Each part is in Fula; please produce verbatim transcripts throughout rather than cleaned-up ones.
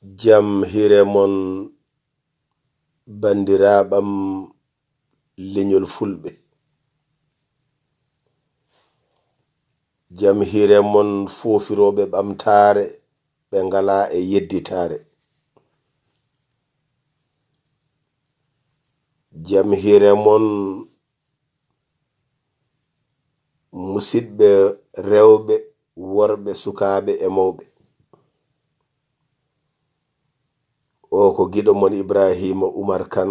Jam hire mon, banndiraaɓam leñol Fulɓe. Jam hire mon, foofirooɓe ɓamtaare, ɓe ngalaa e yedditaare. Jam hire mon, musidɓe rewɓe, worɓe, sukaaɓe e mawɓe. O ko giɗo mon Ibraahiima Umar Kan,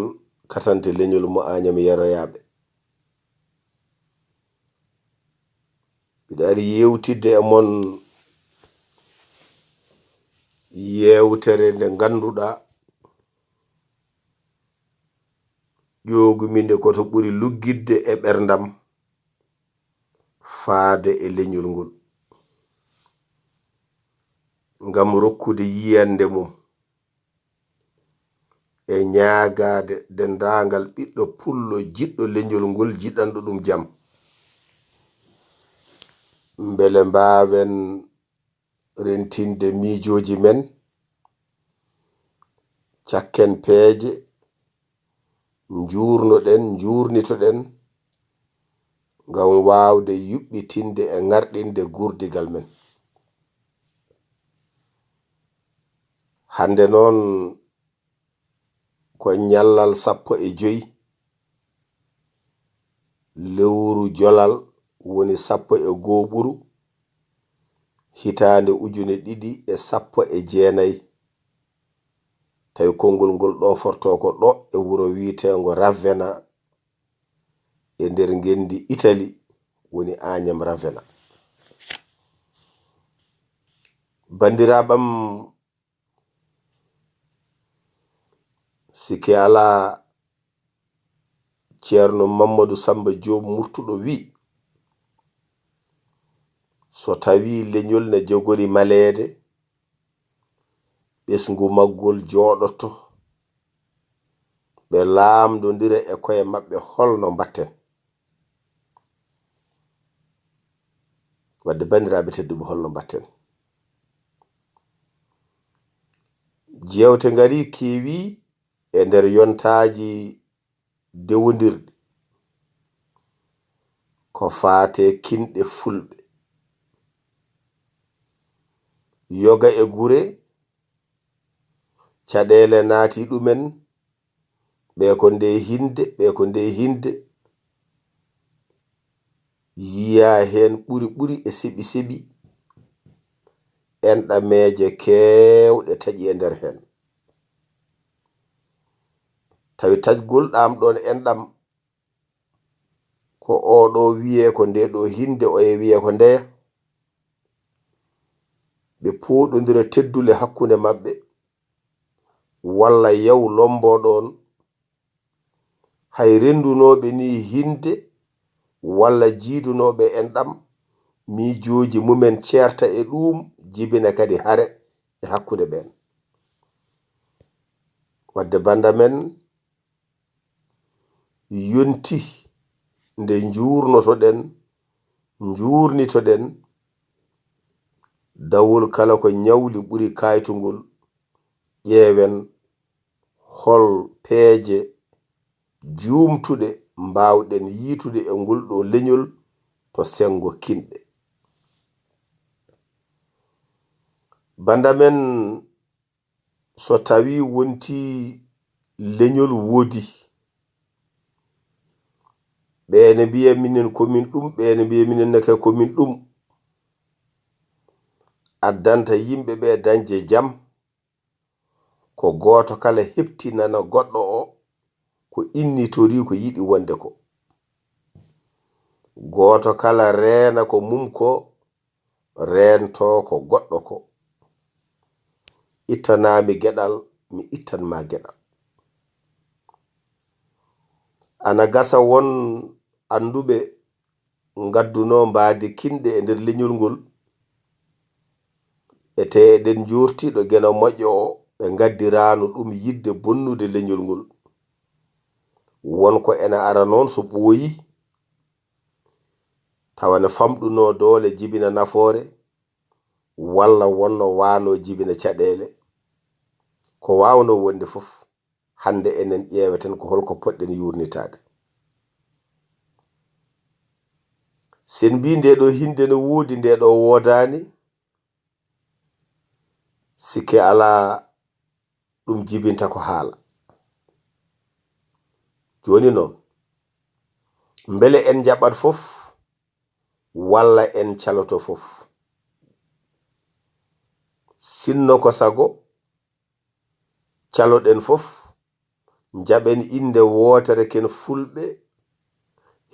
katante leñol mo Añam Yeroyaaɓe. Mbiɗa ari yewtidde e mon yewtere nde ngannduɗaa, ƴoogumi nde ko to ɓuri luggitde e ɓerndam faade e leñol ngol, ngam rokkude yiyannde mum e ñaagaade denndaangal ɓiɗɗo pullo jiɗɗo leñol ngol, jiɗanɗo ɗum jam, mbele mbaawen rentinde miijooji men, cakken peeje, njuurnoɗen, njuurnitoɗen, ngam waawde yuɓɓitinde e ŋarɗinde guurdigal men. Hannde noon, ko ñallal sappo e joy lewru jolal, woni sappo e goo ɓuru, hitaande ujune ɗiɗi e sappo e jeenay. Tawi konngol ngol ɗoofortoo ko ɗo e wuro wiyeteengo Ravenna, e nder ngenndi Itali, woni Añam Ravenna. Banndiraaɓam, sikke alaa, Ceerno Mammadu Samba Joob Murtuɗo wi, so tawii leñol ne jogori maleede, ɓesngu maggol jooɗoto, ɓe laamndondira e koye maɓɓe, holno mbatten? Wadde, banndiraaɓe tedduɓe, holno mbatten? Jeewte ngarii, keewii e nder yontaaji dewondirɗi ko faati e kinɗe Fulɓe. Yoga e gure, caɗeele naati ɗumen, ɓee ko ndee hinde, ɓee ko ndee hinde. Yiyaa heen ɓuri ɓuri e seɓi seɓi, enɗameeje keewɗe taƴi e nder heen. Tawi taƴgol ɗaam ɗoon enɗam, ko oo ɗoo wiyee ko ndee ɗoo hinde, oye wiyee ko ndeya. Ɓe pooɗondira teddule hakkunde maɓɓe, walla yaw lomboo ɗoon, hay renndunooɓe nii hinde walla jiidunooɓe enɗam, miijooji mumen ceerta e ɗuum, jibina kadi hare e hakkunde ɓeen. Wadde bannda men, yonti nde njuurnotoɗen, njuurnitoɗen, dawol kala ko ñawli ɓuri kaytungol, ƴeewen hol peeje juumtuɗe mbaawɗen yiytude e ngol ɗoo leñol to senngo kinɗe. Bannda men, so tawii wontii leñol woodi, ɓee ne mbiya minen ko min ɗum, ɓee ne mbiya minen ne kay ko min ɗum, addanta yimɓe ɓe dañde jam, ko gooto kala heɓtinana goɗɗo o ko innitorii, ko yiɗi wonde ko. Gooto kala reena ko mum ko, reentoo ko goɗɗo ko. Ittanaa mi geɗal, mi ittan ma geɗal. Ana gasa won annduɓe ngaddunoo mbaadi kinɗe e nder leñol ngol, e tee eɗen njoorti ɗo Geno Moƴƴo o, ɓe ngaddiraano ɗum yiɗde bonnude leñol ngol. Won ko ena ara noon so ɓooyi, tawa ne famɗunoo doole jibina nafoore, walla wonno waano jibina caɗeele. Ko waawnoo wonde fof, hannde enen ƴeeweten ko holko poɗɗen yuurnitaade. Sen mbii nde ɗo hinde no woodi, nde ɗo woodaani, sikke alaa ɗum jibinta ko haala. Jooni noon, mbele en njaɓat fof, walla en caloto fof? Sinno ko sago, caloɗen fof, njaɓen innde wootere ken fulɓe,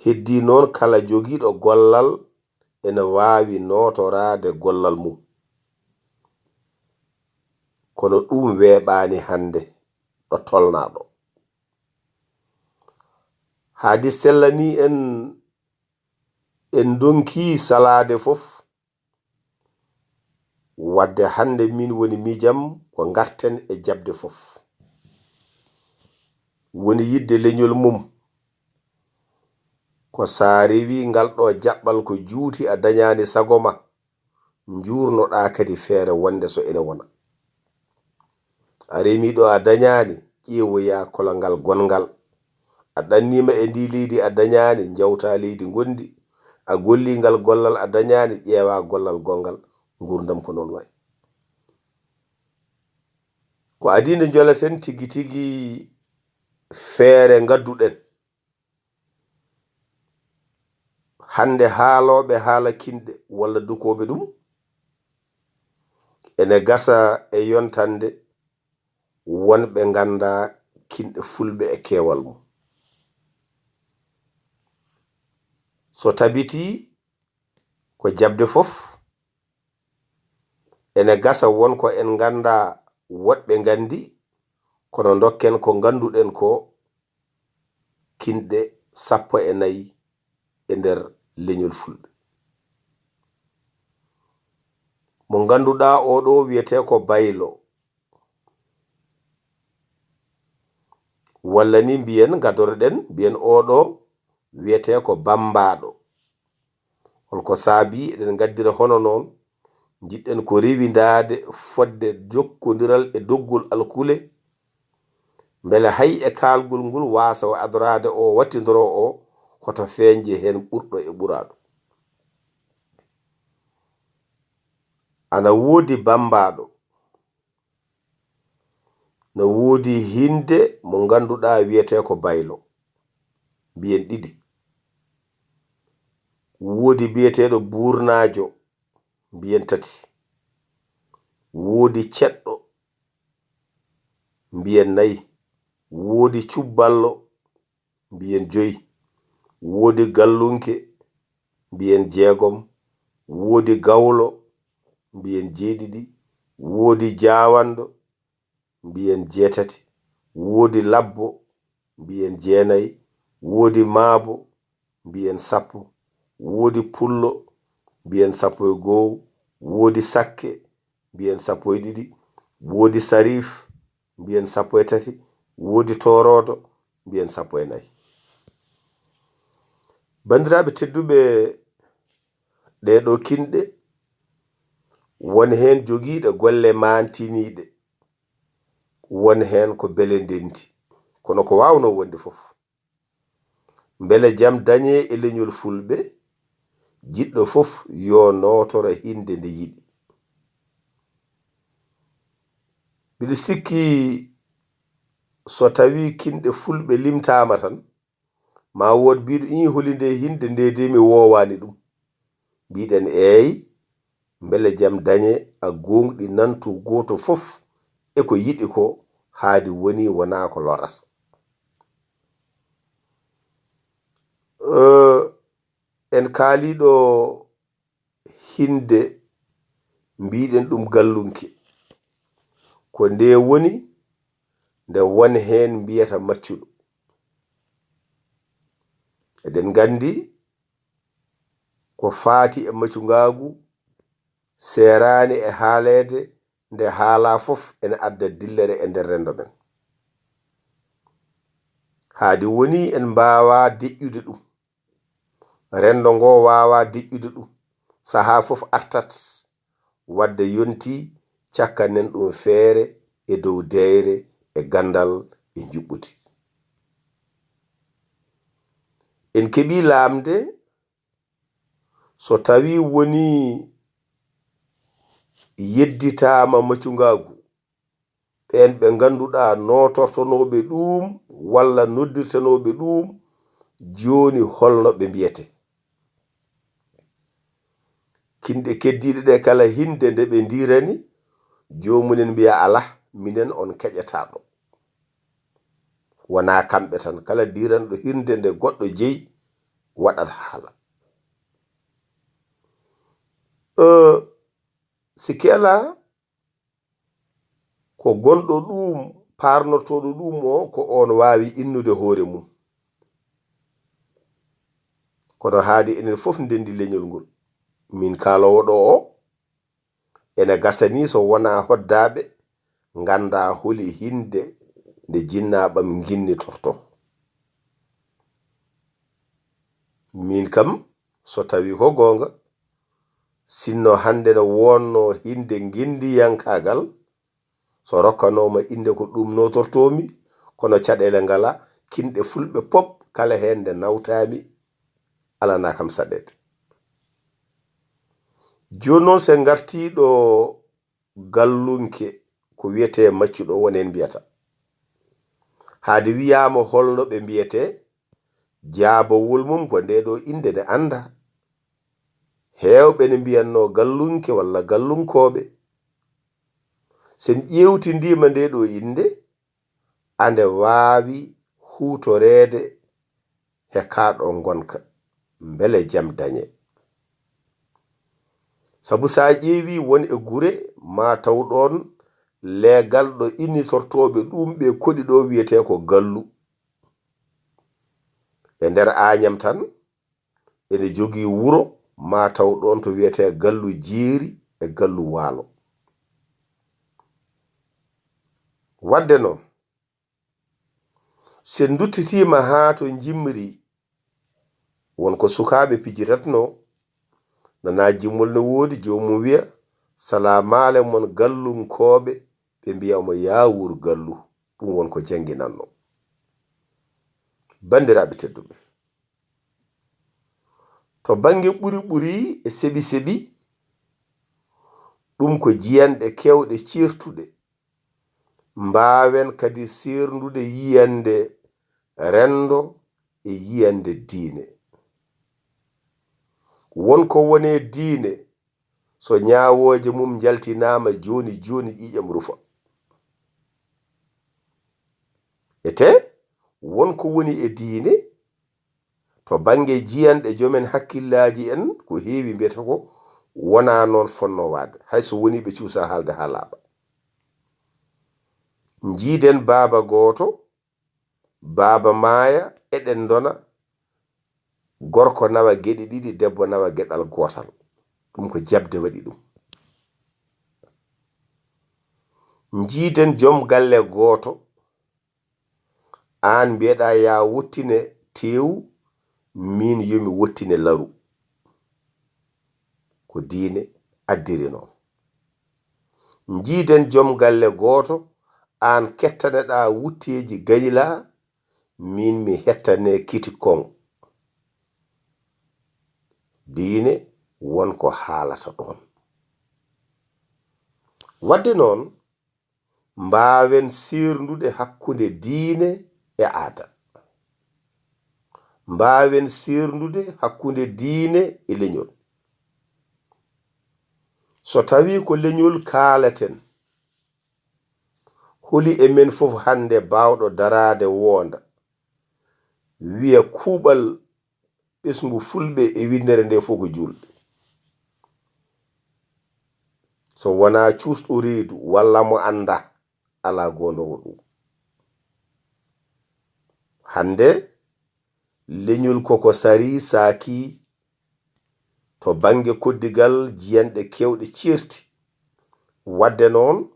heddii noon kala jogiiɗo gollal ene waawi nootoraade gollal mum. Kono ɗum weeɓaani hannde ɗo tolnaa ɗo. Haadi sella ni en, en ndonki salaade fof, wadde hannde min woni miijam ko ngarten e jaɓde fof. Woni yiɗde leñol mum. Ko sa rewi ngal ɗo jaɓɓal ko juuti a dañaani sago ma, njuurnoɗaa kadi feere wonde so ene wona. A remi ɗo a dañaani, ƴeewoya kolangal gonngal. A ɗanniima e ndi leydi a dañaani, njawta leydi ngondi. A golli ngal gollal a dañaani, ƴeewa gollal gonngal. Nguurndam ko noon wayi. Ko adii nde njoleten tigi tigi feere ngadduɗen. Hannde haalooɓe haala kinɗe walla dukooɓe ɗum, ene gasa e yontande wonɓe nganndaa kinɗe fulɓe e keewal mum. So tabitii ko jaɓde fof, ene gasa won ko en nganndaa woɗɓe nganndi, kono ndokken ko ngannduɗen ko kinɗe sappo e nayi e nder leñol fulɓe. Mo ngannduɗaa oɗo wiyetee ko Baylo, walla ni mbiyen, ngadoroɗen, mbiyen oɗo wiyetee ko Bammbaaɗo. Holko saabi eɗen ngaddira hono noon? Njiɗɗen ko rewindaade fodde jokkondiral e doggol alkule, mbele hay e kaalgol ngol waasa o adoraade o wattindoro o, hoto feeñje heen ɓurɗo e ɓuraaɗo. Ana woodi Bammbaaɗo, no woodi hinde mo ngannduɗaa wiyetee ko Baylo, mbiyen ɗiɗi. Woodi biyeteeɗo Buurnaajo, mbiyen tati. Woodi Ceɗɗo, mbiyen nayi. Woodi Cubballo, mbiyen joyi. Woodi Gallunke, mbiyen jeegom. Woodi Gawlo, mbiyen jeeɗiɗi. Woodi Jaawanɗo, mbiyen jeetati. Woodi Labbo, mbiyen jeenayi. Woodi Maabo, mbiyen sappo. Woodi Pullo, mbiyen sappo e goo. Woodi Sakke, mbiyen sappo e ɗiɗi. Woodi Sariif, mbiyen sappo e tati. Woodi Tooroodo, mbiyen sappo e nayi. Banndiraaɓe tedduɓe, ɗee ɗoo kinɗe, won heen jogiiɗe golle maantiniiɗe, won heen ko bele ndenti, kono ko waawnoo wonde fof. Mbele jam dañee e leñol fulɓe, jiɗɗo fof yo nootoro hinde nde yiɗi. Mbiɗo sikki so tawii kinɗe fulɓe limtaama tan, ma wood biiɗo, "Ii, holi nde hinde nde de mi woowaani ɗum." Mbiɗen, "Eey, mbele jam dañe a gooŋɗi nantu gooto fof e ko yiɗi ko, haadi woni wonaa ko lorata." Eh, en kaaliɗo hinde mbiɗen ɗum gallunke. Ko nde woni nde won heen mbiyata maccuɗo. Eɗen nganndi ko faati e macungaagu seeraani e haaleede, nde haalaa fof ene adda dillere e nder renndo men. Haadi woni en mbaawaa deƴƴude ɗum. Renndo ngo waawaa deƴƴude ɗum. Sahaa fof artat. Wadde yontii cakkanen ɗum feere e dow deeyre, e ganndal, e njuɓɓudi. En keɓii laamde, so tawii wonii yedditaama macungaagu, ɓeen ɓe ngannduɗaa nootortonooɓe ɗuum walla noddirtanooɓe ɗuum, jooni holno ɓe mbiyetee? Kinɗe keddiiɗe ɗe kala hinde nde ɓe ndiirani, joomumen mbiya, "Alaa, minen on keƴataaɗo." Wonaa kamɓe tan, kala diiranɗo hinde nde goɗɗo jeyi, waɗat haala. Eh, sikke alaa, ko gonɗo ɗuum, paarnortooɗo ɗuum o, ko oon waawi innude hoore mum. Kono haade enen fof ndenndi leñol ngol. Min kaaloowo ɗo o, ene gasa ni so wonaa hoddaaɓe ngannda holi hinde nde jinnaaɓam nginnitortoo. Min kam, so tawii ko goonga, sinno hannde no wonnoo hinde ngenndiyankaagal, so rokkanooma innde ko ɗum nootortoomi, kono caɗeele ngala, kinɗe fulɓe pop kala heen nde nawtaami, alanaa kam saɗeede. Jooni noon, so en ngartii ɗo gallunke, ko wiyetee maccuɗo, won heen mbiyata. Haade wiyaama holno ɓe mbiyetee, jaabawol mum ko ndee ɗo innde ne anndaa. Heewɓe ne mbiyatnoo gallunke walla gallunkooɓe. So en ƴeewtindiima ndee ɗo innde, ande waawi huutoreede he kaa ɗo ngonka, mbele jam dañe. Sabu so a ƴeewi won e gure, ma taw ɗoon leegal ɗo innitortooɓe ɗum ɓe koɗi ɗo wiyetee ko Gallu. E nder Aañam tan, ene jogii wuro, ma taw ɗoon to wiyetee Gallu Jeeri e Gallu Waalo. Waɗde noon, so en nduttitiima haa to Njimri, won ko sukaaɓe pijiratnoo, nanaa jimol no woodi, joomum wiya, "Salaamaale mon gallunkooɓe," ɓe mbiya mo, "Yaa wuur Gallu." Ɗum won ko jannginannoo. Banndiraaɓe tedduɓe, to bannge ɓuri ɓuri e seɓi seɓi, ɗum ko jiyanɗe keewɗe ceertuɗe, mbaawen kadi seerndude yiyannde renndo e yiyannde diine. Won ko woni e diine, so ñaawooje mum njaltinaama jooni jooni, ƴiiƴam rufa. Etee, won ko woni e diine, to bannge jiyanɗe joomen hakkillaaji en, ko heewi mbiyata ko wonaa noon fotnoo waɗde, hay so wonii ɓe cuusaa haalde haa laaɓa. Njiiden baaba gooto, baaba maaya, eɗen ndona, gorko nawa geɗe ɗiɗi, debbo nawa geɗal gootal. Ɗum ko jaɓde waɗi ɗum. Njiiden joom galle gooto, aan mbiyeɗaa yaa wottine teewu, miin yo mi wottine laru. Ko diine addiri noon. Njiiden joom galle gooto, aan kettaneɗaa wutteeji gañilaa, miin mi hettane kitikkoŋ. Diine won ko haalata ɗoon. Waɗde noon, mbaawen seerndude hakkunde diine e aada. Mbaawen seerndude hakkunde diine e leñol. So tawii ko leñol kaalaten, holi e men fof hannde baawɗo daraade woonda, wiya kuuɓal ɓesngu fulɓe e winndere nde fof ko juulɓe? So wonaa cuusɗo reedu walla mo anndaa, alaa goondoowo ɗum. Hannde, leñol koko sari saaki to bannge koddigal, jiyanɗe keewɗe ceerti. Waɗde noon,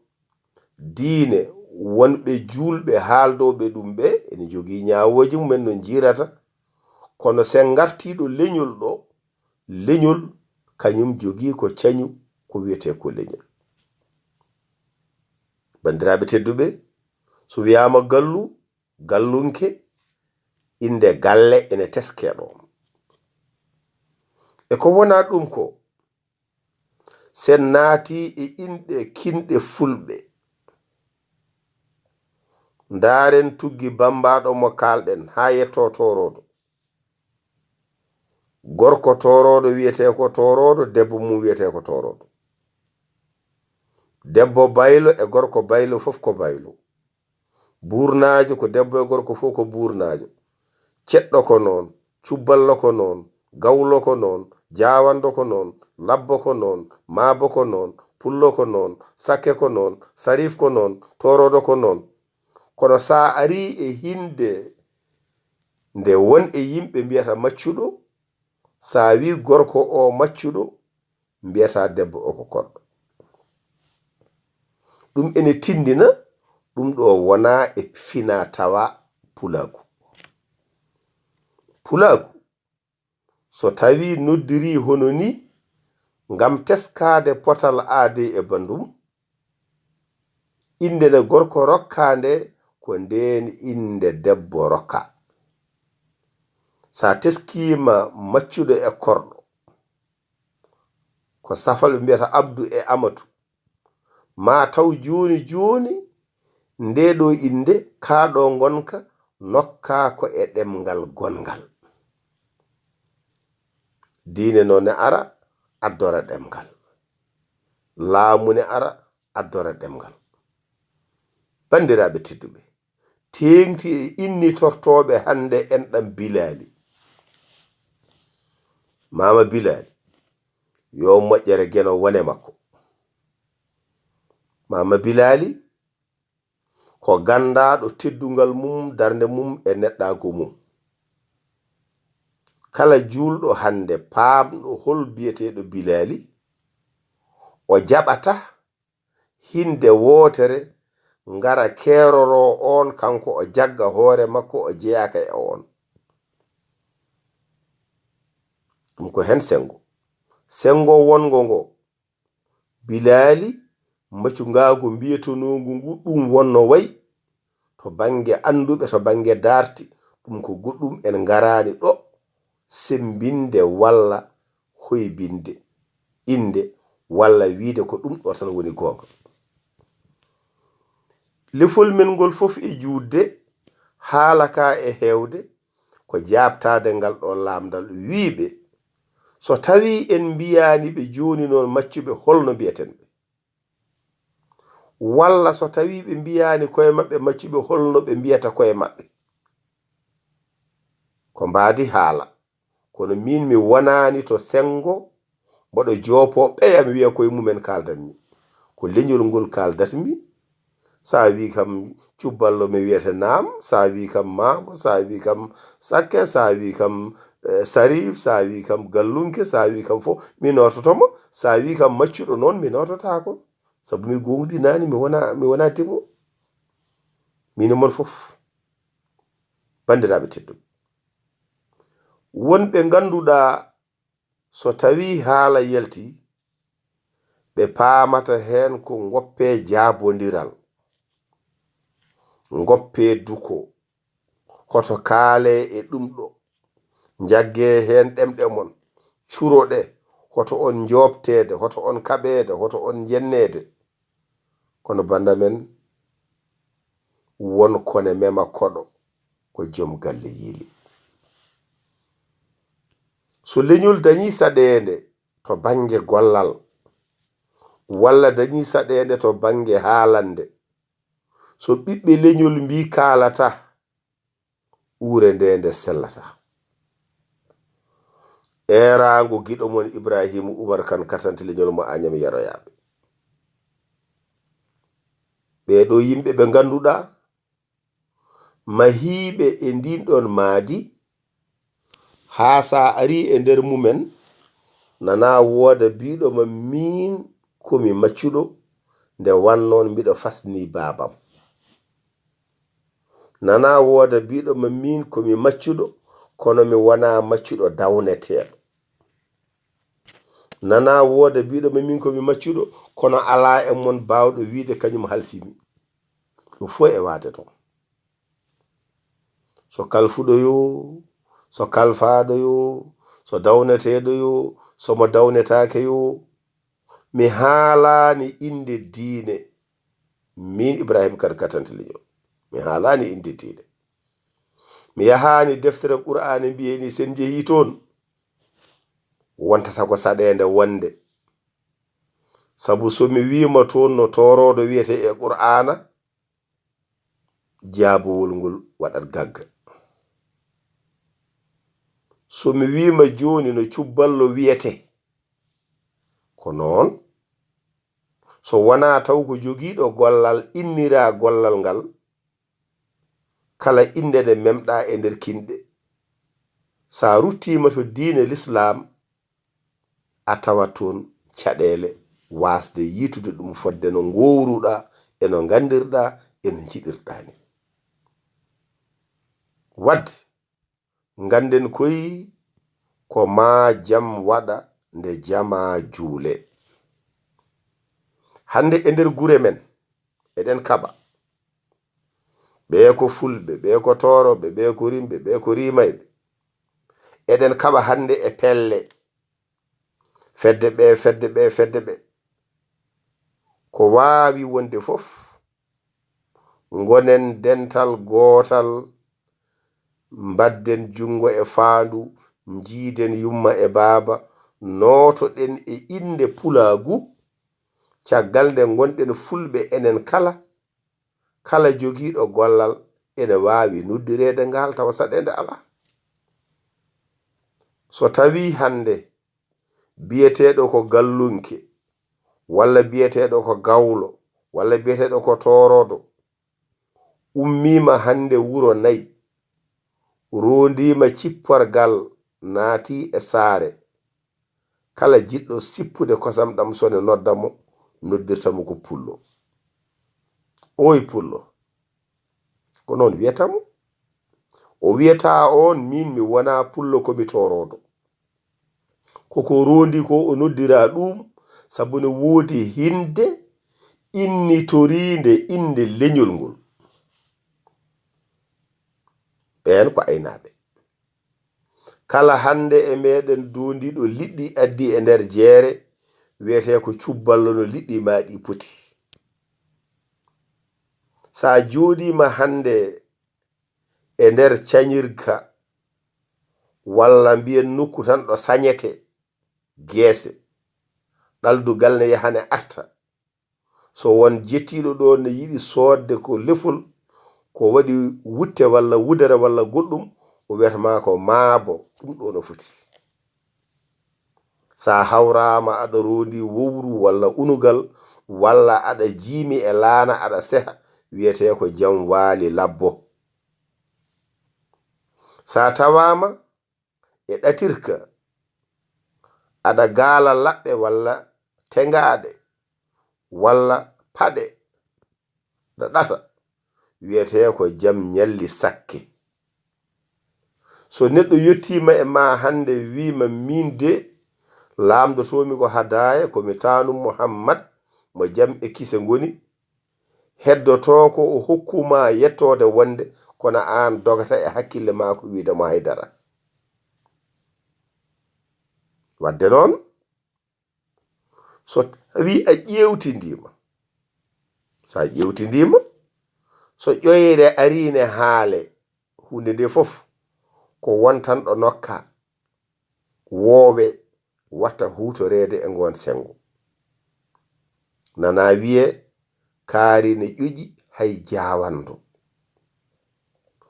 diine, wonɓe juulɓe haaldooɓe ɗum ɓe, ene njogii ñaawooji mumen no njiirata, kono so en ngartii ɗo leñol ɗo, leñol kañum jogii ko cañu, ko wiyetee ko leñol. Banndiraaɓe tedduɓe, so wiyaama gallu, gallunke, innde galle ene teskee ɗoon. E ko wonaa ɗum ko, so en naatii e inɗe kinɗe fulɓe, ndaaren tuggi bammbaaɗo mo kaalɗen haa yettoo tooroodo. Gorko tooroodo wiyetee ko tooroodo, debbo mum wiyetee ko tooroodo. Debbo baylo e gorko baylo fof ko baylo. Buurnaajo ko debbo e gorko fof ko buurnaajo. Ceɗɗo ko noon, cubballo ko noon, gawlo ko noon, jaawanndo ko noon, labbo ko noon, maabo ko noon, pullo ko noon, sakke ko noon, sariif ko noon, tooroodo ko noon. Kono so a arii e hinnde nde won e yimɓe mbiyata maccuɗo, so a wii gorko o maccuɗo, mbiyata debbo o ko korɗo. Ɗum ene tinndina ɗum ɗo wonaa e finaa tawaa pulaagu. Pulaagu, so tawii noddirii hono nii ngam teskaade potal aadee e banndum, innde nde gorko rokkaa nde, ko ndeen innde debbo rokkaa. So a teskiima maccuɗo e korɗo, ko safal ɓe mbiyata Abdu e Amatu, maa taw jooni jooni ndee ɗo innde, kaa ɗo ngonka, nokkaa ko e ɗemngal gonngal. Diine noon ne ara, addora ɗemngal. Laamu ne ara, addora ɗemngal. Banndiraaɓe tedduɓe, teeŋti e innitortooɓe hannde enɗam Bilaali. Maama Bilaali, yo moƴƴere Geno wone makko. Maama Bilaali ko ganndaaɗo teddungal mum, darnde mum e neɗɗaagu mum. Kala juulɗo hannde paamɗo hol biyeteeɗo Bilaali, o jaɓata hinnde wootere ngara keeroroo oon, kanko o jagga hoore makko, o jeyaaka e oon. Ɗum ko heen senngo. Senngo wonngo ngo, Bilaali, macungaagu mbiyetonoongu ngu, ɗum wonno wayi to bannge annduɓe, to bannge daarti, ɗum ko goɗɗum, en ngaraani ɗo semmbinde walla hoybinde innde walla wiyde ko ɗum ɗo tan woni goonga. Lefol men ngol fof e juutde, haala ka e heewde, ko jaabtaade ngal ɗo laamndal wiyɓe, so tawii en mbiyaani ɓe jooni noon maccuɓe, holno mbiyeten ɓe? Walla so tawii ɓe mbiyaani koye maɓɓe maccuɓe, holno ɓe mbiyata koye maɓɓe? Ko mbaadi haala. Kono miin mi wonaani to senngo mboɗo joopoo ɓeya mi wiya koye mumen kaaldanmi. Ko leñol ngol kaaldatmi. So a wii kam cubballo mi wiyata naam, so a wii kam maabo, so a wii kam sakke, so a wii kam, eh, sariif, so a wii kam gallunke, so a wii kam fof mi noototo mo, so a wii kam maccuɗo noon mi noototaako. Sabu mi goongɗinaani, mi wona, mi wona dimo. Miin e mon fof, banndiraaɓe tedduɓe. Won ɓe ngannduɗaa so tawii haala yalti, ɓe paamata heen ko ngoppee jaabondiral, ngoppee duko, hoto kaalee e ɗum ɗo, njaggee heen ɗemɗe mon, curoɗe, hoto on njoopteede, hoto on kaɓeede, hoto on njenneede. Kono bannda men, won kone mema koɗo ko jom galle yiili. So leñol dañii saɗeende to bannge gollal, walla dañii saɗeende to bannge haalande, so ɓiɓɓe leñol mbii kaalata, uure nde nde sellata. Eeraango giɗo mon Ibraahiima Umar Kan, katante leñol mo Añam Yaroyaaɓe. Ɓee ɗoo yimɓe ɓe ngannduɗaa, mahiiɓe e ndiin ɗoon maadi, haa so a arii e nder mumen, nanaa wooda biiɗo ma miin ko mi maccuɗo, nde wannoon mbiɗo fasni baabam. Nanaa wooda biiɗo ma miin ko mi maccuɗo, kono mi wonaa maccuɗo dawneteeɗo. Nanaa wooda biiɗo ma miin ko mi maccuɗo, kono alaa e mon baawɗo wiyde kañum halfi mi. Ɗum fof e waade toon. So kalfuɗo yo, so kalfaaɗo yo, so dawneteeɗo yo, so mo dawnetaake yo, mi haalaani innde diine, miin Ibrahim Kadi Katante Leñol. Mi haalaani innde diine. Mi yahaani deftere Qur'aana mbiyee ni, so en njehii toon, wontata ko saɗeende wonde. Sabu so mi wiima toon no tooroodo wiyetee e Qur'aana, jaabowol ngol waɗat gagga. So mi wiima jooni no cubballo wiyetee, ko noon. So wonaa taw ko jogiiɗo gollal inniraa gollal ngal, kala innde nde memɗaa e nder kinɗe, so a ruttiima to diine Lislaam, a tawat toon caɗeele waasde yiitude ɗum fodde no ngoowruɗaa e no nganndirɗaa e no njiɗirɗaa ni. Waɗde, ngannden koy ko maa jam waɗa nde jamaa juulee. Hannde e nder gure men, eɗen kaɓa. Ɓee ko fulɓe, ɓee ko toorooɓe, ɓee ko rimɓe, ɓee ko rimayɓe. Eɗen kaɓa hannde e pelle. Fedde ɓee, fedde ɓee, fedde ɓee. Ko waawi wonde fof, ngonen dental gootal, mbaɗden junngo e faandu, njiiden yumma e baaba, nootoɗen e innde pulaagu, caggal nde ngonɗen fulɓe enen kala, kala jogiiɗo gollal ene waawi noddireede ngaal tawa saɗeende alaa. So tawii hannde biyeteeɗo ko gallunke, walla biyeteeɗo ko gawlo, walla biyeteeɗo ko tooroodo, ummiima hannde wuro nayi, roondiima cipporgal, naati e saare, kala jiɗɗo sippude kosam ɗam so ne nodda mo, noddirta mo ko pullo. Ooy pullo. Ko noon wiyata mo. O wiyata oon, miin mi wonaa pullo, ko mi tooroodo. Ko ko roondi ko o noddira ɗum, sabu ne woodi hinde innitoriinde innde leñol ngol. Ɓeen ko aynaaɓe. Kala hannde e meɗen doondiiɗo liɗɗi addi e nder jeere, wiyetee ko cubballo no liɗɗi maa ɗi poti. So a jooɗiima hannde e nder cañirka, walla mbiyen nokku tan ɗo sañetee geese, ɗaldugal ne yaha ne arta. So won jettiiɗo ɗoon ne yiɗi soodde ko lefol, ko waɗi wutte walla wudere walla goɗɗum, o wiyata ma ko maabo, ɗum ɗo no foti. So a hawraama aɗa roondi wowru walla unugal, walla aɗa jiimi e laana aɗa seha, wiyetee ko jam waali labbo. So a tawaama e ɗatirka, aɗa gaala laɓɓe walla teŋaaɗe walla paɗe ɗa ɗata, wiyetee ko jam ñalli sakke. So neɗɗo yettiima e ma hannde, wiima, miin de laamdotoomi ko hadaaya, ko mi taanum Muhammad, mo jam e kise ngoni, heddotoo ko o hokku ma yettoode wonde kono aan dogata e hakkille maa ko wiide mo haydara. Wadde noon, so tawi a ƴeewtindiima, so a ƴeewtindiima, so ƴoyre arii ne haale, huunde nde fof ko wontanɗo nokka, woowe watta huutoreede e ngoon senngo. Nana wiyee, kaari ne ƴoƴi hay jaawando.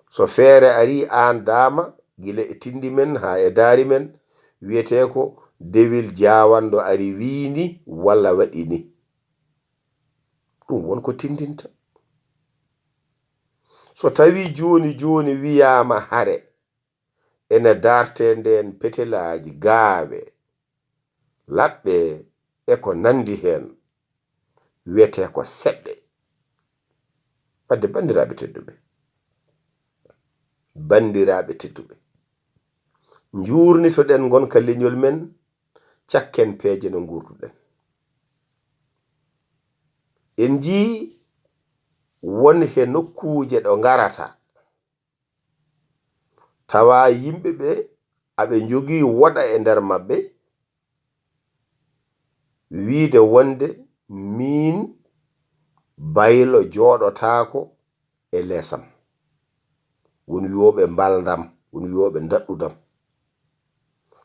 So feere arii aan daama, gila e tinndi men haa e daari men, wiyetee ko dewel jaawando ari wii ni walla waɗi ni. Ɗum won ko tinndinta. So tawii jooni jooni wiyaama hare, ene dartee ndeen petelaaji, gaawe, laɓɓe e ko nanndi heen, wiyetee ko seɓɓe. Wadde banndiraaɓe tedduɓe, banndiraaɓe tedduɓe, njuurnitoɗen ngonka leñol men, cakken peeje no nguurduɗen. En njii won he nokkuuje ɗo ngarata, tawa yimɓe ɓe aɓe njogii woɗa e nder maɓɓe, wiide wonde miin baylo jooɗotaako e leesam. Won wi'ooɓe mbaldam, won wi'ooɓe ndaɗɗudam.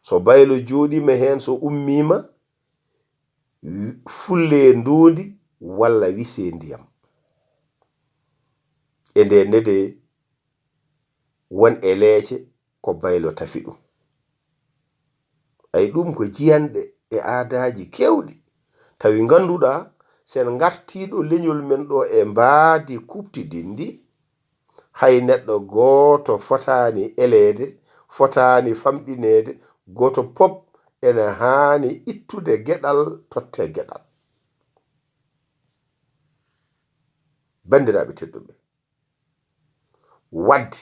So baylo jooɗiima heen, so ummiima, wi-, fullee ndoondi walla wisee ndiyam. E nde nde won e leece ko baylo tafi ɗum. Ay, ɗum ko jiyanɗe e aadaaji keewɗi. Tawi ngannduɗaa, sen ngartii ɗo leñol men ɗo e mbaadi kuɓtidinndi, hay neɗɗo gooto fotaani eleede, fotaani famɗineede, gooto pop ene haani ittude geɗal, tottee geɗal. Banndiraaɓe tedduɓe, wadde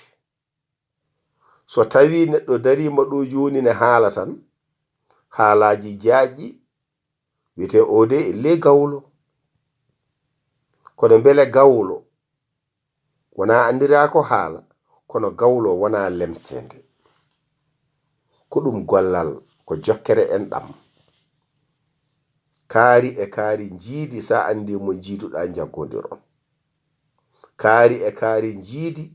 so tawii neɗɗo dariima ɗo jooni ne haala tan haalaaji jaajɗi, wiyetee o de le gawlo. Kono mbele gawlo wonaa anndiraa ko haala, kono gawlo wonaa lemseende. Ko ɗum gollal, ko jokkere enɗam. Kaari e kaari njiidi, sa anndi mo njiiduɗaa, njaggondiron. Kaari e kaari njiidi,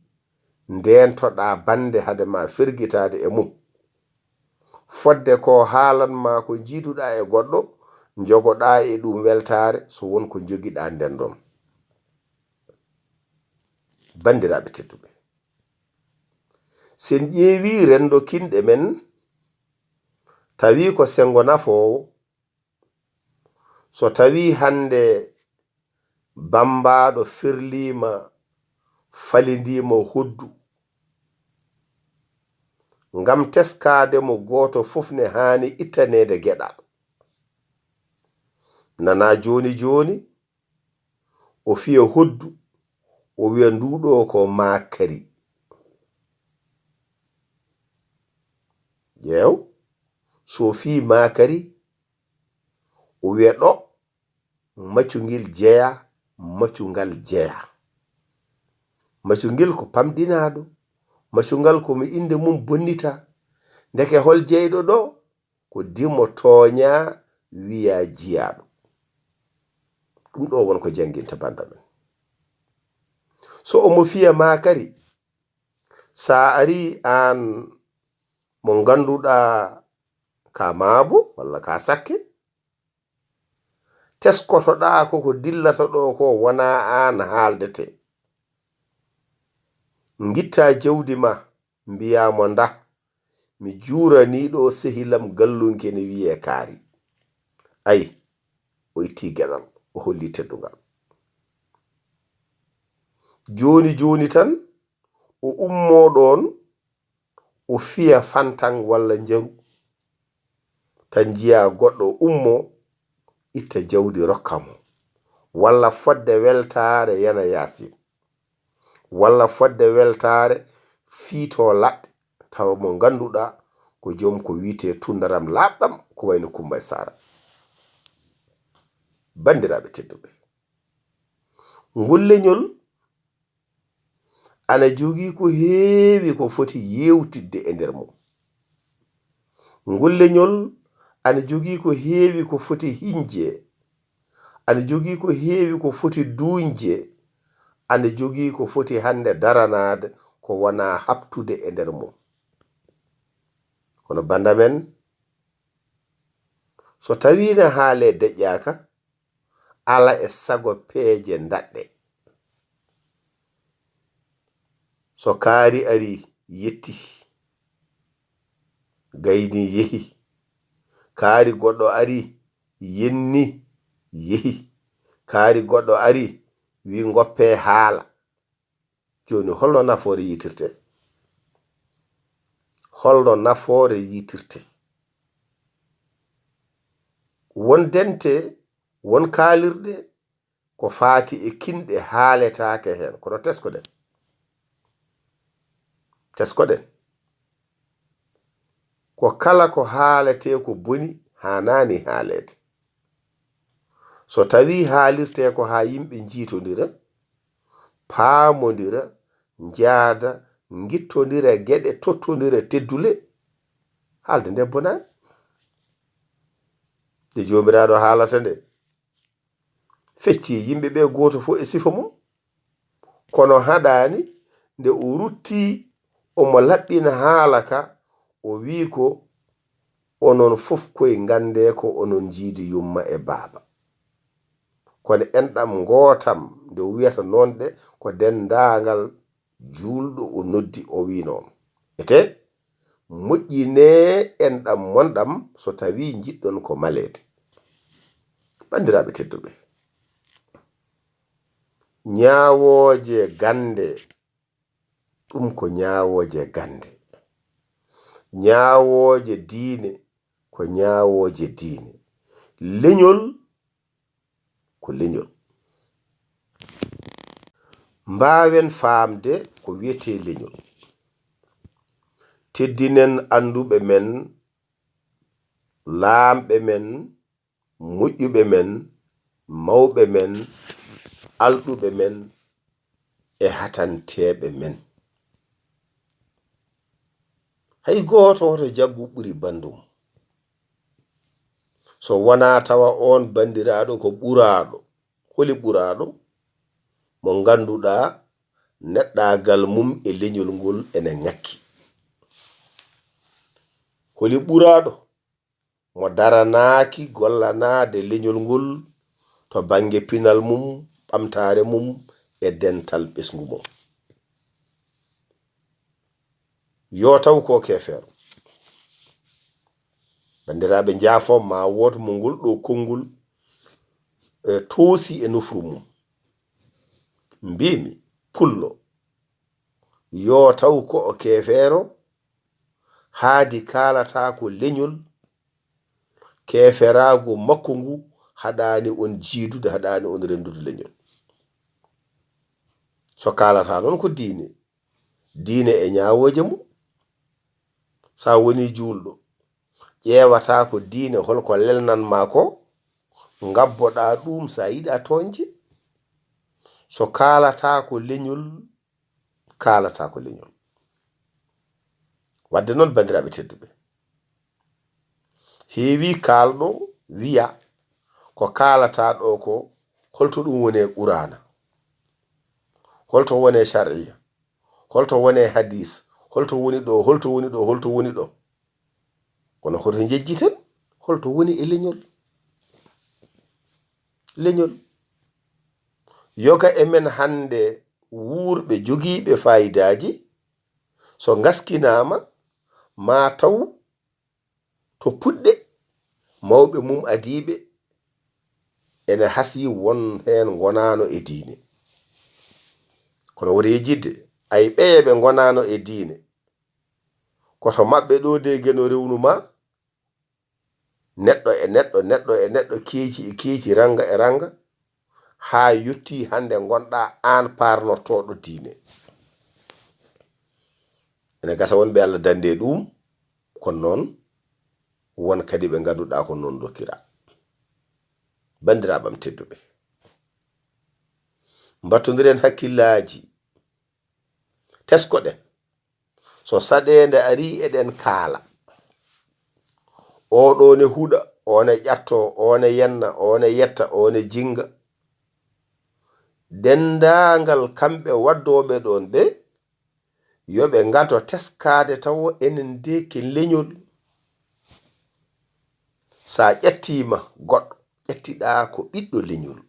ndeentoɗaa bannde hade ma fergitaade e mum. Fodde ko haalan ma ko njiiduɗaa e goɗɗo, njogoɗaa e ɗum weltaare so won ko njogiɗaa nden ɗon. Banndiraaɓe tedduɓe, sen ƴeewi renndo kinɗe men, tawi ko senngo nafoowo. So tawi hannde bammbaaɗo ferliima, falindiima hoddu, ngam teskaade mo, gooto fof ne haani ittaneede geɗal. Nana jooni jooni, o fiya hoddu, o wiya nduɗo ko maakari. Ƴeew, so fii maakari, o wiya ɗo, macungel jeya, macungal jeya. Macungel ko pamɗinaaɗo, macungal ko mo innde mum bonnita. Ndeke hol jeyɗo ɗo? Ko dimo tooña, wiya jiyaaɗo. Ɗum ɗo won ko jannginta bannda men. So omo fiya maakari, sa ari aan mo ngannduɗaa ka maabo walla ka sakke, teskotoɗaa ko ko dillata ɗo ko wonaa aan haaldete. Ngittaa jawdi ma, mbiyaa mo ndah, mi juuranii ɗo sehilam gallunke ne wiyee Kaari. Ay, o itti geɗal, o holli teddungal. Jooni jooni tan, o ummoo ɗoon, o fiya fantan walla njaru. Tan njiyaa goɗɗo ummoo, itta jawdi rokka mo. Walla fodde weltaare yana Yaasin. Walla fodde weltaare fiito laɓɓe, tawa mo ngannduɗaa ko joom ko wiyetee tunndaram laaɓɗam, ko wayno Kumba e Saara. Banndiraaɓe tedduɓe, ngol leñol ana jogii ko heewi ko foti yeewtidde e nder mum. Ngol leñol ana jogii ko heewi ko foti hiñje, ana jogii ko heewi ko foti duuñje, ana jogii ko foti hannde daranaade ko wonaa haɓtude e nder mum. Kono bannda men, so tawiino haalee deƴƴaaka, ala e sago peeje ndaɗɗe. So Kaari ari, yetti, gayni, yehi. Kaari goɗɗo ari, yenni, yehi. Kaari goɗɗo ari, wi ngoppee haala. Jooni, holno nafoore yiitirte? Holno nafoore yiitirte? Won dente, won kaalirɗe ko faati e kinɗe haaletaake heen, kono teskoɗen. Teskoɗen. Ko kala ko haaletee ko boni, haanaani haaleede. So tawii haalirtee ko haa yimɓe njiitondira, paamondira, njaada, ngittondira geɗe, tottondira teddule. Haalde nde bonaani. Nde Joomiraaɗo haalata nde, fecci yimɓe ɓe gooto fof e sifa mum. Kono haɗaani nde o rutti omo laɓɓina haala ka, o wii ko, "Onon fof koye nganndee ko onon njiidi yumma e baaba." Kono enɗam ngootam nde o wiyata noon ɗe ko denndaangal juulɗo o noddi o wii noon. Ete, moƴƴinee enɗam mon ɗam so tawii njiɗɗon ko maleede. Banndiraaɓe tedduɓe, ñaawooje gannde, ɗum ko ñaawooje gannde. Ñaawooje diine ko ñaawooje diine. Leñol ko leñol. Mbaawen faamde ko wiyetee leñol. Teddinen annduɓe men, laamɓe men, moƴƴuɓe men, mawɓe men, alɗuɓe men e hatanteeɓe men. Hay gooto hoto jaggu ɓuri banndum. So wonaa tawa oon banndiraaɗo ko ɓuraaɗo, holi ɓuraaɗo? Mo ngannduɗaa neɗɗaagal mum e leñol ngol ene ŋakki. Holi ɓuraaɗo mo daranaaki gollanaade leñol ngol to bannge pinal mum, ɓamtaare mum e dental ɓesngu mum? Yo taw ko keefeero. Banndiraaɓe, njaafo ma woot mo ngol ɗo konngol, e, toosi e nofru mum. Mbiimi, pullo, yo taw ko o keefeero, haadi kaalata ko leñol, keeferaagu makko ngu haɗaani on jiidude, haɗaani on renndude leñol. So kaalata noon ko diine, diine e ñaawooje mum. Sa woni juulɗo, ƴeewata ko diine, holko lelnan ma ko, ngabboɗa ɗum sa yiɗa tooñde. So kaalata ko leñol, kaalata ko leñol. Wadde noon, banndiraaɓe tedduɓe, heewi kaalɗo wiya ko kaalata ɗo ko holto ɗum woni e Quraana, holto woni e shar'iyya, holto woni e hadiis, holto woni ɗo, holto woni ɗo, holto woni ɗo. Kono hoto njejjiten holto woni e leñol. Leñol. Yoga e men hannde wuurɓe jogiiɓe faayidaaji, so ngaskinaama, ma taw to puɗɗe mawɓe mum adiiɓe ene hasii won heen ngonaano e diine. Kono wota yejjitde, ay ɓeya ɓe ngonaano e diine, ko to maɓɓe ɗo de Geno rewnu ma, neɗɗo e neɗɗo, neɗɗo e neɗɗo, keeci e keeci, rannga e rannga, haa yettii hannde ngonɗa aan paarnortooɗo diine. Ene gasa wonɓe Allah dande e ɗum, kono noon won kadi ɓe ngannduɗaa ko noon ndokkira. Banndiraaɓe am tedduɓe, mbattondiren hakkillaaji, teskoɗen. So saɗeende arii, eɗen kaala. Oɗo ne huɗa, o ne ƴatto, o ne yenna, o ne yetta, o ne jinnga. Denndaangal kamɓe waddooɓe ɗoon ɓe, yo ɓe ngato teskaade tawo enen de ke leñol. Sa ƴettiima goɗɗo, ƴettiɗaa ko ɓiɗɗo leñol.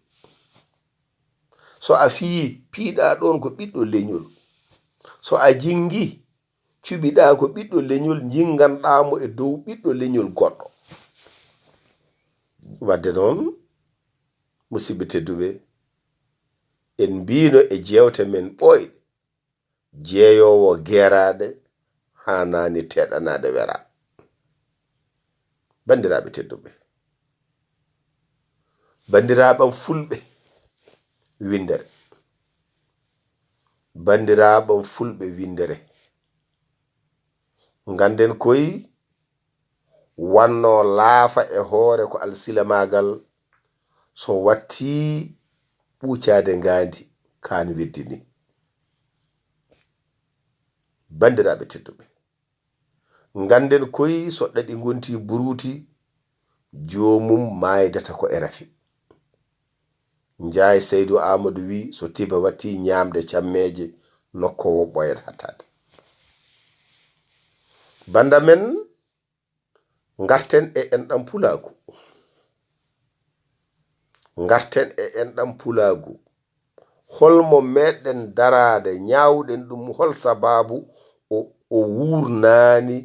So a fiyii, piiɗaa ɗoon ko ɓiɗɗo leñol. So a jinngii, cuɓiɗaa ko ɓiɗɗo leñol, njinnganɗaa mo e dow ɓiɗɗo leñol goɗɗo. Wadde noon, musidɓe tedduɓe, en mbiino e jeewte men ɓooyɗe, jeeyoowo geeraaɗe haanaani teɗanaade wera. Banndiraaɓe tedduɓe, banndiraaɓam fulɓe winndere, banndiraaɓam fulɓe winndere, ngannden koy wanno laafa e hoore ko alsilamaagal, so watti ɓuucaade ngaandi kaan weddini. Banndiraaɓe tedduɓe, ngannden koy so ɗaɗi ngonti buruuti, joomum maaydata ko e rafi. Njaay Saydu Aamadu wi, so tiba watti ñaamde cammeeje, nokkoowo ɓooyat hattaade. Bannda men, ngarten e enɗam pulaagu. Ngarten e enɗam pulaagu. Holmo meɗen daraade, ñaawɗen ɗum, hol sabaabu o, o wuurnaani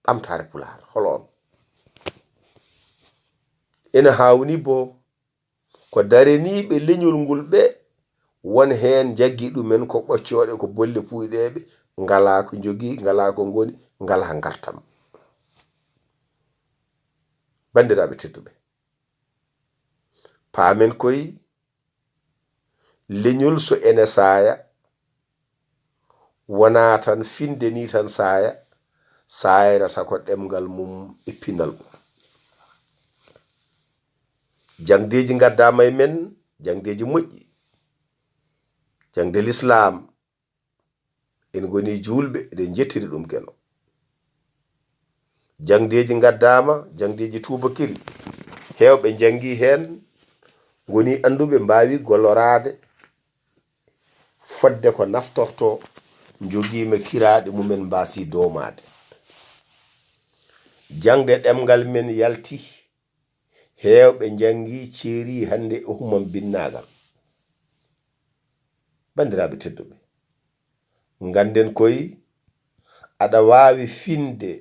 ɓamtaare Pulaar? Hol on? Ina haawni bo ko daraniiɓe leñol ngol ɓe, won heen njaggi ɗumen ko ɓoccooɗe, ko bolle puuyɗeeɓe, ngalaa ko njogii, ngalaa ko ngoni, ngalaa ngartam. Banndiraaɓe tedduɓe, paamen koy, leñol so ene saaya, wonaa tan finde ni tan saaya, saayrata ko ɗemngal mum e pinal mum. Jaŋdeeji ngaddaama e men, jaŋdeeji moƴƴi, jaŋde lislaam, en ngoni juulɓe, eɗen njettiri ɗum Geno. Jaŋdeeji ngaddaama, jaŋdeeji tuubakiri, heewɓe njanngi heen, ngoni annduɓe, mbaawi golloraade fodde ko naftortoo, njogiima kiraaɗe mumen, mbaasi doomaade. Jaŋde ɗemngal men yalti, heewɓe njanngi, ceeri, hannde e humam binnaagal. Banndiraaɓe tedduɓe, ngannden koy, aɗa waawi finde,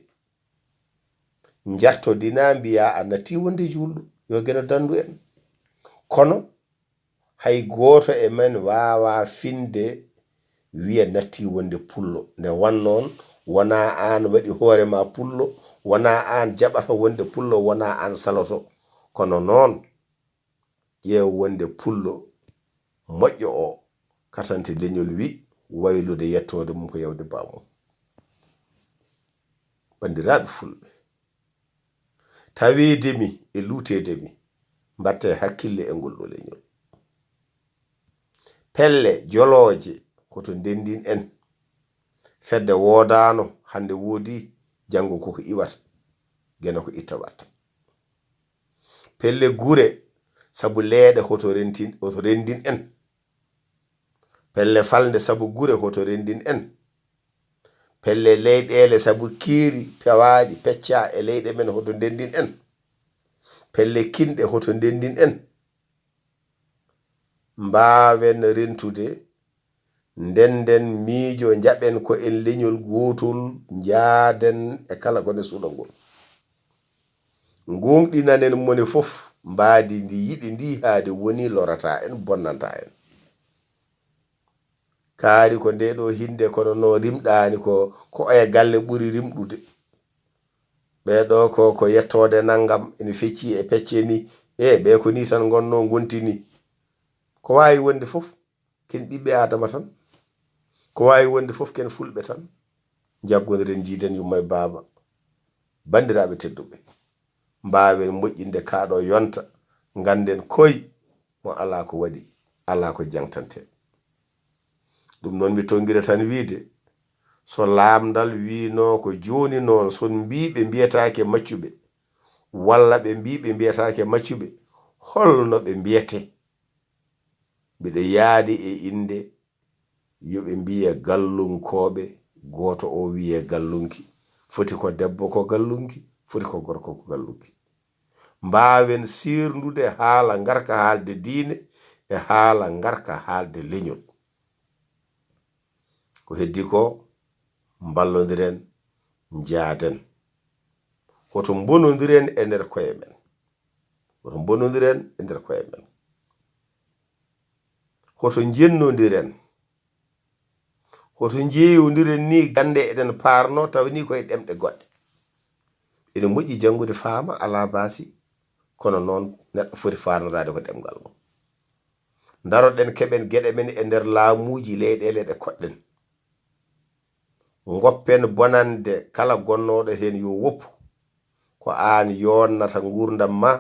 njartodinaa, mbiyaa a natti wonde juulɗo, yo Geno danndu en. Kono hay gooto e men waawaa finde wiya natti wonde pullo. Nde wannoon, wonaa aan waɗi hoore ma pullo, wonaa aan jaɓata wonde pullo, wonaa aan saloto. Kono noon, ƴeew wonde pullo moƴƴo o, katante leñol wi, waylude yettoode mum ko yawde baamum. Banndiraaɓe fulɓe, taweede mi e luuteede mi, mbatte hakkille e ngol ɗo leñol. Pelle jolooje, hoto ndenndin en. Fedde woodaano, hannde woodi, janngo koko iwata, Geno ko itta watta. Pelle gure, sabu leeɗe, hoto rentin-, hoto renndin en. Pelle falnde, sabu gure, hoto renndin en. Pelle leyɗeele, sabu keeri pewaaɗi, peccaa e leyɗe men, hoto ndenndin en. Pelle kinɗe, hoto ndenndin en. Mbaawen rentude, ndennden miijo, njaɓen ko en leñol gootol, njaaden e kala ko ne suuɗa ngol. Ngoongɗinanen mone fof, mbaadi ndi yiɗi ndi, haade woni lorata en, bonnanta en. Kaari ko nde ɗo hinde, kono no rimɗaani ko, ko oya galle ɓuri rimɗude. Ɓee ɗo ko, ko yettoode nanngam, ene fecci e pecce ni. E ɓe ko ni tan ngonno, ngonti ni. Ko waawi wonde fof, ken ɓiɓɓe Aadama tan. Ko waawi wonde fof, ken fulɓe tan. Njaggondiren, njiiden yumma e baaba. Banndiraaɓe tedduɓe, mbaawen moƴƴinde kaa ɗo yonta, ngannden koy mo alaa ko waɗi, alaa ko jaŋtante. Ɗum noon, mi tongira tan wiide, so laamndal wiino ko jooni noon, so mbii ɓe mbiyetaake maccuɓe, walla ɓe mbii ɓe mbiyetaake maccuɓe, holno ɓe mbiyetee? Mbiɗa yaadi e innde, yo ɓe mbiye gallunkooɓe, gooto o wiye gallunki. Foti ko debbo ko gallunki, foti ko gorko ko gallunki. Mbaawen seerndude haala ngarka haalde diine e haala ngarka haalde leñol. Ko heddi ko, mballondiren, njaaden. Hoto mbonondiren e nder koye men. Hoto mbonondiren e nder koye men. Hoto njennondiren. Hoto njeeyondiren ni gannde eɗen paarno, tawa ni koye ɗemɗe goɗɗe. Ene moƴƴi janngude faama, alaa baasi, kono noon neɗɗo foti faarnoraade ko ɗemngal mum. Ndaroɗen, keɓen geɗe men e nder laamuuji leyɗeele ɗe koɗɗen. Ngoppen bonande kala gonnooɗo heen, yo woppu. Ko aan yonnata nguurndam ma,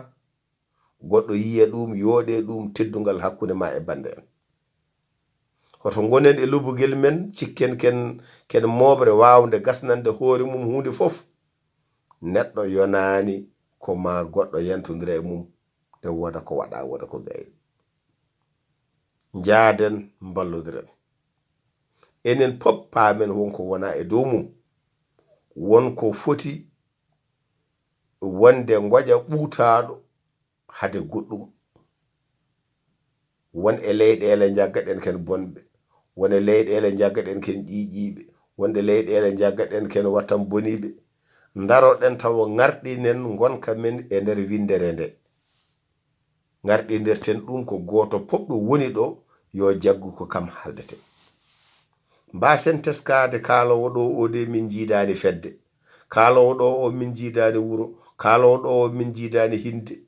goɗɗo yiya ɗum, yooɗe ɗum teddungal hakkunde ma e bannde en. Koto ngonen e lobugel men, cikken ken, ken mooɓre waawnde gasnande hoore mum huunde fof. Neɗɗo yonaani ko maa goɗɗo yantondira e mum, nde wooda ko waɗa, wooda ko gayni. Njaaden, mballondiren. Enen pop paamen won ko wona e dow mum. Won ko foti wonde ngoƴa ɓuutaaɗo hade goɗɗum. Won e leyɗeele njaggaɗen ken bonɓe. Won e leyɗeele njaggaɗen ken ƴiiƴiiɓe. Won e leyɗeele njaggaɗen ken wattan boniiɓe. Ndaroɗen tawa ŋarɗinen ngonka men e nder winndere nde. Ŋarɗinirten ɗum ko gooto pop ɗo woni ɗo, yo jaggu ko kam haaldete. Mbaasen teskaade kaaloowo ɗo o de min njiidaani fedde. Kaaloowo ɗo o min njiidaani wuro. Kaaloowo ɗo o min njiidaani hinnde.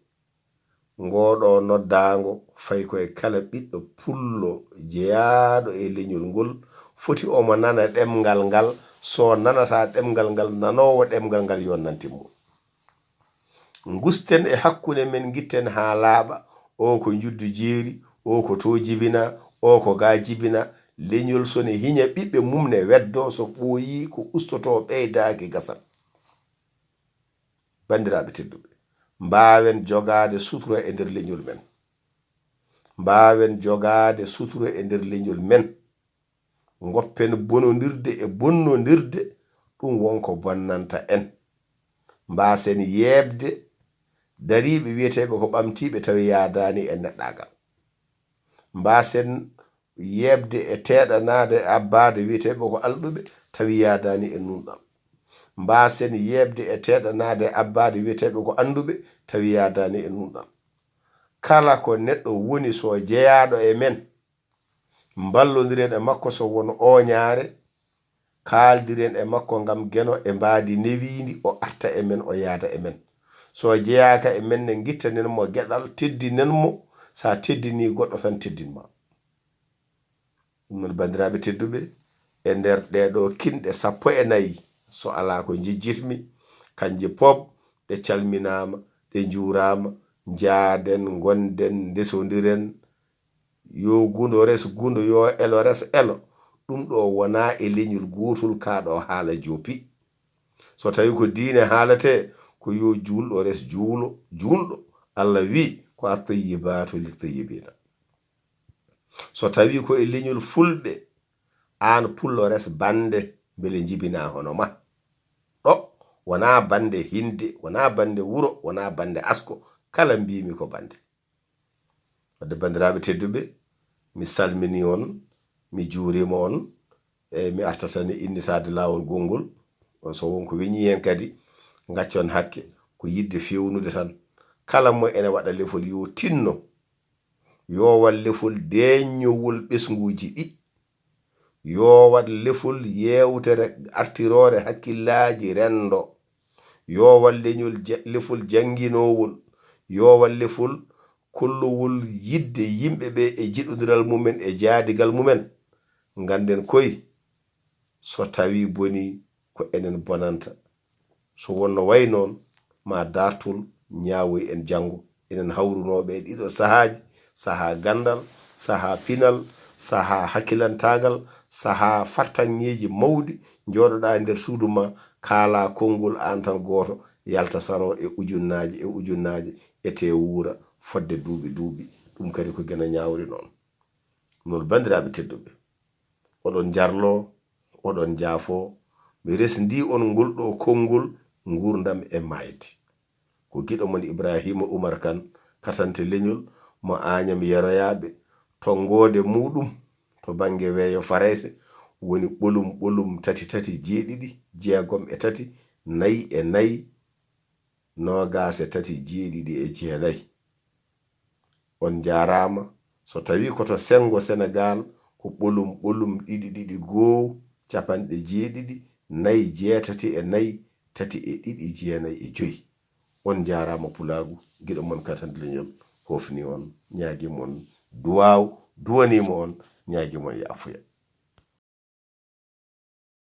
Ngooɗo noddaango fay ko e kala ɓiɗɗo pullo jeyaaɗo e leñol ngol, foti omo nana ɗemngal ngal. So nanata ɗemngal ngal, nanoowo ɗemngal ngal yo nantin mo. Ngusten e hakkunde men, ngitten haa laaɓa. O ko njuddu jeeri, o ko to jibina, o ko ga jibina. Leñol so ne hiña ɓiɓɓe mum ne weddoo, so ɓooyii ko ustotoo ɓeydaaki gasat. Banndiraaɓe tedduɓe, mbaawen jogaade sutura e nder leñol men. Mbaawen jogaade sutura e nder leñol men. Ngoppen bonondirde e bonnondirde, ɗum won ko bonnanta en. Mbaasen yeeɓde dariiɓe wiyeteeɓe ko ɓamtiiɓe tawi yaadaani e neɗɗaagal. Mbaasen yeeɓde e teeɗanaade e abbaade wiyeteeɓe ko alɗuɓe tawi yaadaani e nunɗal. Mbaasen yeeɓde e teeɗanaade e abbaade wiyeteeɓe ko annduɓe tawi yaadaani e nunɗal. Kala ko neɗɗo woni so jeyaaɗo e men, mballondiren e makko so won ooñaare, kaaldiren e makko ngam Geno e mbaadi newiindi, o arta e men, o yaada e men. So jeyaaka e men ne, ngittanen mo geɗal, teddinen mo. Sa teddini goɗɗo tan, teddin ma. Ɗum noon, banndiraaɓe tedduɓe, e nder ɗee ɗoo kinɗe sappo e nayi, so alaa ko njejjitmi, kanje pop ɗe calminaama, ɗe njuuraama. Njaaden, ngonden, ndesondiren. Yo gundo res gundo, yo elo res elo. Ɗum ɗo wonaa e leñol gootol ka ɗo haala joopi. So tawi ko diine haalatee, ko yo juulɗo res juulo, juulɗo. Allah wi, ko at-tayyibaatu lit-tayyibina. So tawi ko e leñol fulɓe, aan pullo res bannde, mbele njibina hono ma. Ɗo wonaa bannde hinnde, wonaa bannde wuro, wonaa bannde asko, kala mbimi ko bannde. Wadde, banndiraaɓe tedduɓe, mi salmini on, mi juurima on, e mi arta tan e innitaade laawol gongol. So won ko weñi heen kadi, ngaccon hakke, ko yiɗde fewnude tan. Kala mo ene waɗa lefol, yo tinno, yo waɗ lefol deeññowol ɓesnguuji ɗi, yo waɗ lefol yeewtere artiroore hakkillaaji renndo, yo waɗ leñol ja-, lefol jannginoowol, yo waɗ lefol kollowol yiɗde yimɓe ɓe e jiɗondiral mumen e jaadigal mumen. Ngannden koy, so tawi boni, ko enen bonanta. So wonno way noon, ma daartol ñaawoy en janngo. Enen hawrunooɓe e ɗiɗo sahaaji, sahaa ganndal, sahaa pinal, sahaa hakkilantaagal, sahaa fartaŋŋeeji mawɗi, njooɗoɗaa e nder suudu ma, kaalaa konngol aan tan gooto, yalta saroo e ujunnaaje e ujunnaaje, etee wuura fodde duuɓi duuɓi. Ɗum kadi ko Geno ñaawri noon. Noon, banndiraaɓe tedduɓe, oɗon njarloo, oɗon njaafoo, mi resndii on ngol ɗo konngol nguurndam e maayde. Ko giɗo mon Ibraahiima Umar Kan, katante leñol mo Aañam Yeroyaaɓe, tonngoode muuɗum to bannge weeyo Farayse woni ɓolum ɓolum tati tati jeeɗiɗi jeegom e tati, nayi e nayi, noogaas e tati, jeeɗiɗi e jeenayi. On njaaraama. So tawii ko to senngo Senegaal, ko ɓolum ɓolum ɗiɗi ɗiɗi goo, capanɗe jeeɗiɗi, nayi jeetati e nayi, tati e ɗiɗi, jeenayi e joyi. On njaaraama Pulaagu, giɗo mon katante leñol, hofni on, ñaagi mon duwaaw, duwaniima on, ñaagi mon yaafuya.